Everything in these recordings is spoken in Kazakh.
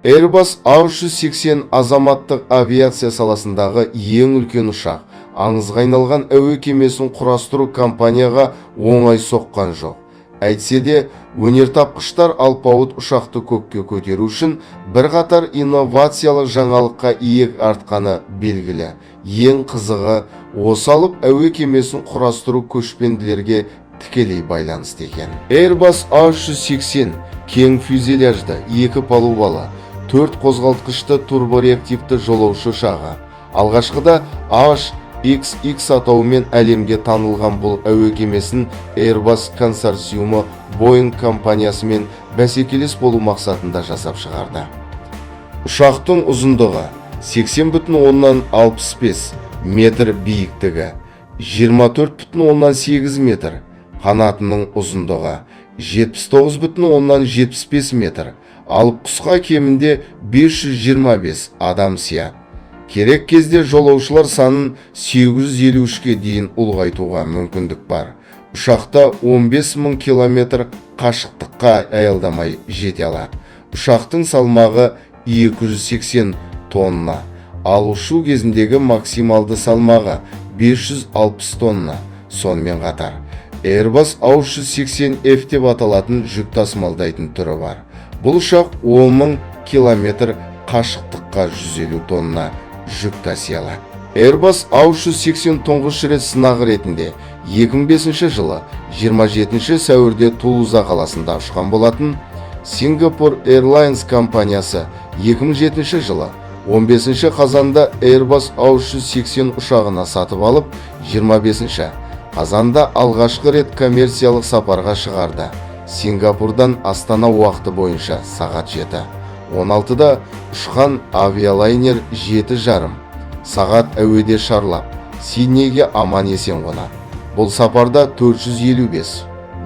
Airbus A380 азаматтық авиация саласындағы ең үлкен ұшақ. Аңызға айналған әуе кемесін құрастыру компанияға оңай соққан жоқ. Әйтсе де, өнертапқыштар алпауыт ұшақты көкке көтеру үшін бірқатар инновациялық жаңалыққа иек артқаны белгілі. Ең қызығы, осы алып әуе кемесін құрастыру көшпенділерге тікелей байланысты екен. Airbus A380 кең фюзеляжды, екі палубалы, төрт қозғалтқышты турбореактивті жолаушы ұшағы. Алғашқыда HXX атауымен әлемге танылған бұл әуе кемесін Airbus консорциумы Boeing компаниясымен бәсекелес болу мақсатында жасап шығарды. Ұшақтың ұзындығы 80,65 метр, биіктігі 24,8 метр, қанатының ұзындығы 79,75 метр. Алып құсқа кемінде 525 адам сияды. Керек кезде жолаушылар санын 853-ке дейін ұлғайтуға мүмкіндік бар. Ұшақта 15 мың километр қашықтыққа аялдамай жете алады. Ұшақтың салмағы 280 тонна, ал ұшу кезіндегі максималды салмағы 560 тонна. Сонымен қатар, Airbus A380F деп аталатын жүк тасымалдайтын түрі бар. Бұл ұшақ 10 мың километр қашықтыққа 150 тонна жүк таси алады. Airbus A380 тұңғыш рет сынақ ретінде 2005 жылы 27 сәуірде Тулуза қаласында ұшқан болатын. Singapore Airlines компаниясы 2007 жылы 15 қазанда Airbus A380 ұшағына сатып алып, 25 қазанда алғашқы рет коммерциялық сапарға шығарды. Сингапурдан Астана уақыты бойынша сағат 7:16-да ұшқан авиалайнер 7,5 сағат әуеде шарлап, Сиднейге аман есен қонады. Бұл сапарда 455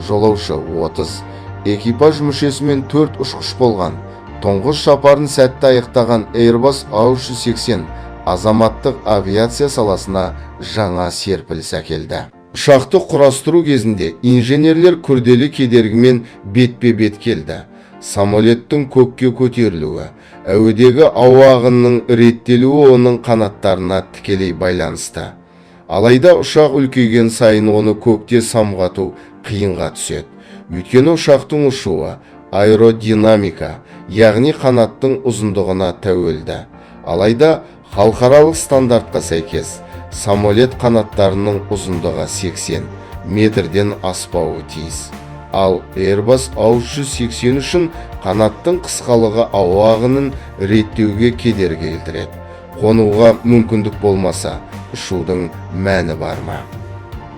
жолаушы, 30 экипаж мүшесімен 4 ұшқыш болған. Тұңғыш сапарын сәтті аяқтаған Airbus A380 азаматтық авиация саласына жаңа серпіліс әкелді. Ұшақты құрастыру кезінде инженерлер күрделі кедергімен бетпе-бет келді. Самолеттің көкке көтерілуі, әуедегі ауа ағынының реттелуі оның қанаттарына тікелей байланысты. Алайда ұшақ үлкейген сайын оны көкте самғату қиынға түседі. Өйткені ұшақтың ұшуы аэродинамика, яғни қанаттың ұзындығына тәуелді. Алайда халықаралық стандартқа сәйкес самолет қанаттарының ұзындығы 80 метрден аспауы тиіс. Ал Airbus A380 үшін қанаттың қысқалығы ауа ағынын реттеуге кедергі келтіреді. Қонуға мүмкіндік болмаса, ұшудың мәні бар ма?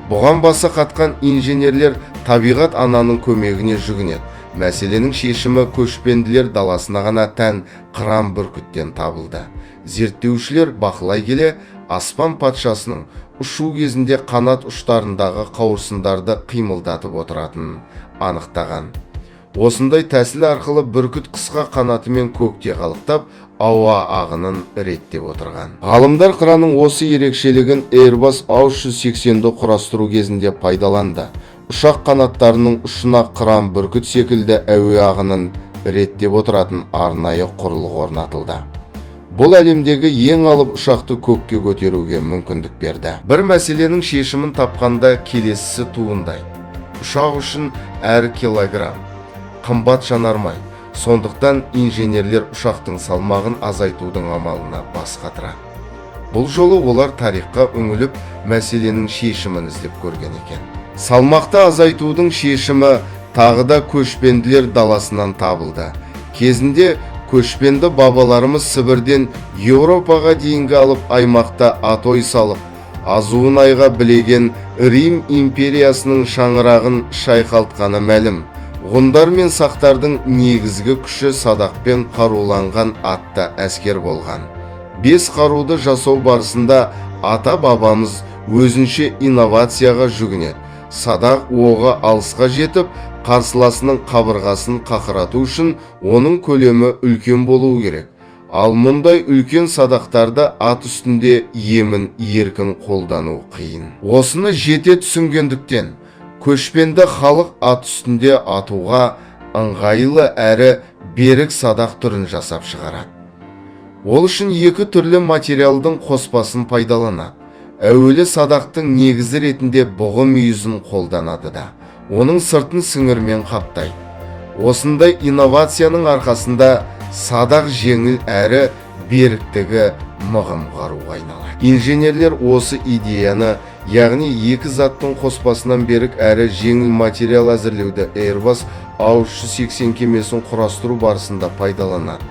Бұған басы қатқан инженерлер табиғат ананың көмегіне жүгінеді. Мәселенің шешімі көшпенділер даласына ғана тән қыран бүркіттен табылды. Зерттеушілер бақылай келе, аспан патшасының ұшу кезінде қанат ұштарындағы қауырсындарды қимылдатып отыратынын анықтаған. Осындай тәсіл арқылы бүркіт қысқа қанатымен көкте қалықтап, ауа ағынын реттеп отырған. Ғалымдар қыранның осы ерекшелігін Airbus A380-ді құрастыру кезінде пайдаланды. Ұшақ қанаттарының ұшына қыран бүркіт секілді әуе ағынын реттеп отыратын арнайы құрылғы орнатылды. Бұл әлемдегі ең алып ұшақты көкке көтеруге мүмкіндік берді. Бір мәселенің шешімін тапқанда келесісі туындайды. Ұшақ үшін әр килограмм қымбат жанармай. Сондықтан инженерлер ұшақтың салмағын азайтудың амалына бас қатырады. Бұл жолы олар тарихқа үңіліп, мәселенің шешімін іздеп көрген екен. Салмақты азайтудың шешімі тағы да көшпенділер даласынан табылды. Кезінде көшпенді бабаларымыз Сібірден Еуропаға дейінгі алып аймақта атой салып, азуын айға білеген Рим империясының шаңырағын шайқалтқаны мәлім. Ғұндар мен сақтардың негізгі күші садақпен қаруланған атты әскер болған. Бес қаруды жасау барысында ата бабамыз өзінше инновацияға жүгінеді. Садақ оғы алысқа жетіп, қарсыласының қабырғасын қақырату үшін оның көлемі үлкен болуы керек. Ал мұндай үлкен садақтарды ат үстінде емін еркін қолдану қиын. Осыны жете түсінгендіктен, көшпенді халық ат үстінде атуға ыңғайлы әрі берік садақ түрін жасап шығарады. Ол үшін екі түрлі материалдың қоспасын пайдаланады. Әуелі садақтың негізі ретінде бұғы мүйізін қолданады да, оның сыртын сіңірмен қаптайды. Осындай инновацияның арқасында садақ жеңіл әрі беріктігі мығым қаруға айналады. Инженерлер осы идеяны, яғни екі заттың қоспасынан берік әрі жеңіл материал әзірлеуді Airbus A380 кемесін құрастыру барысында пайдаланады.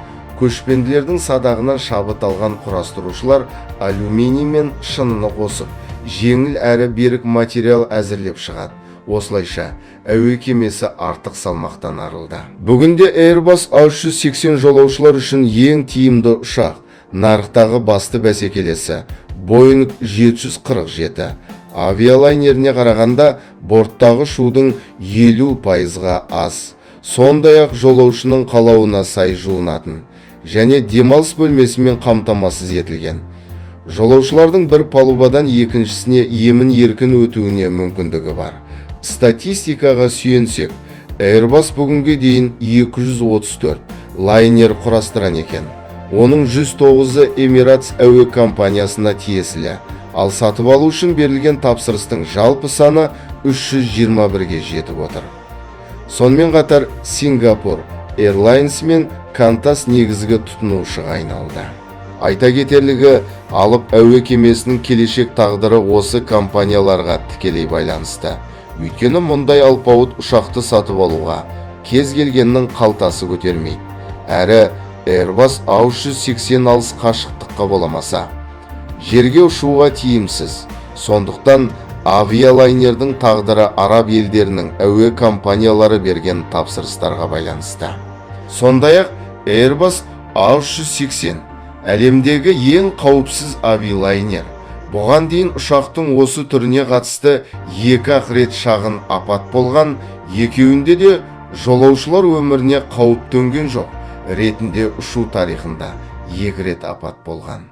Көшпенділердің садағынан шабыт алған құрастырушылар алюминий мен шыныны қосып, жеңіл әрі берік материал әзірлеп шығады. Осылайша, әуе кемесі артық салмақтан арылды. Бүгінде Airbus A380 жолаушылар үшін ең тиімді ұшақ. Нарықтағы басты бәсекелесі Boeing 747 авиалайнеріне қарағанда борттағы шудың 50%-ға аз. Сондай-ақ жолаушының қалауына сай жуынатын және демалыс бөлмесімен қамтамасыз етілген. Жолаушылардың бір палубадан екіншісіне емін еркін өтуіне мүмкіндігі бар. Статистикаға сүйенсек, Airbus бүгінге дейін 234 лайнер құрастырған екен. Оның 109-ы Emirates әуе компаниясына тиесілі, ал сатып алу үшін берілген тапсырыстың жалпы саны 321-ге жетіп отыр. Сонымен қатар Сингапур Airlines мен Qantas негізгі тұтынушыға айналды. Айта кетерлігі, алып әуе кемесінің келешек тағдыры осы компанияларға тікелей байланысты. Өйткені мұндай алпауыт ұшақты сатып алуға кез келгеннің қалтасы көтермейді. Әрі Airbus A380 алыс қашықтыққа боламаса, жерге ұшуға тиімсіз. Сондықтан авиалайнердің тағдыры араб елдерінің әуе компаниялары берген тапсырыстарға байланысты. Сондай-ақ Airbus A380 әлемдегі ең қауіпсіз авиалайнер. Бұған дейін ұшақтың осы түріне қатысты екі-ақ рет шағын апат болған, екеуінде де жолаушылар өміріне қауіп төнген жоқ. Ретінде ұшу тарихында екі рет апат болған.